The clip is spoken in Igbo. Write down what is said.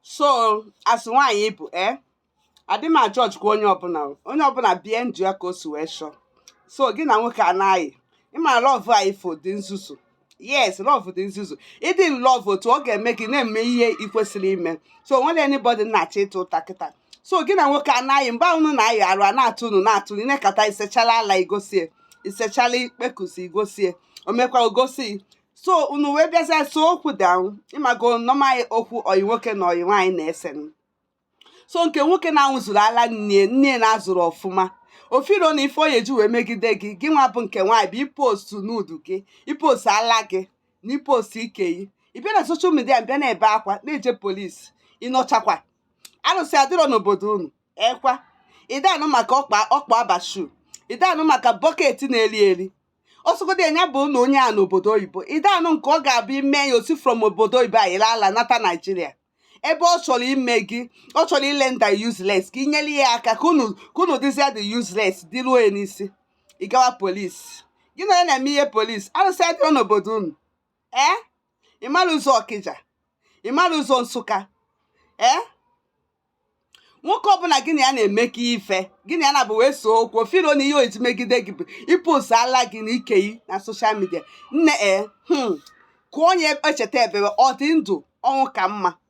So as nwaanyị bụ, ee, adị m ajudge kwa onye ọbụla. Onye ọbụla bie ndụ ya ka o si wee chọọ. So gị na nwoke anaghị ịma love a, ifo dị nzuzu. Yes, love dị nzuzu. Ịdị in love, otu ọ ga-eme gị na-eme ihe ị kwesịrị ime. So onwere anybody na-achọ ịta ụta kịta. So gị na nwoke anaghị, mgbe unu na-ayọ arụ, a na-atụ unu, na-atụ unu, ịnekata, isechala ala igosie, isechala ikpekusi igosie, o mekwa ogosi. So unu wee bịazie so okwu down, ịmago normal okwu oyi nwoke na oyi nwaanyị na-ese. So nke nwoke na-anwụzuru ala nne nne na-azụrụ ọfụma, ofiro na ife oyi eji wee megide gị, gị nwa bụ nke nwaanyị, bụ ipost nude gị, ipost ala gị na ipost ike yi. Ị bịa na social media, bịa na-ebe akwa, na-eje polisi. Ịnọchakwa arụsị adịrọ n'obodo unu ekwa. Ịdanụ maka ọkpa ọkpa abashu, ịdanụ maka bucket na-eri eri ọsọgodi enya bụ na onye a n'obodo oyibo. Ịdanụ nke ọ ga-abụ ime ya osi from obodo oyibo a yere ala nata Naijiria, ebe ọ chọrọ ime gị, ọ chọrọ ile nda useless, ka inyere ya aka ka unu dịzịa dị useless, dịruo ya n'isi. Ị gawa polisi, gị na onye na-eme ihe polisi. Arụsị adịrọ n'obodo unu. Ee, ị mara ụzọ Ọkịja, ị mara ụzọ Nsụka. Ee, nwoke ọbụla gị na ya na-emekọ ife, gị na ya na-abụ wee soo okwu, ofiro na ihe oji megide gị bụ ipost ala gị na ike yi na social media. Nne, ee, ka onye echeta ebere, ọ dị ndụ, ọnwụ ka mma.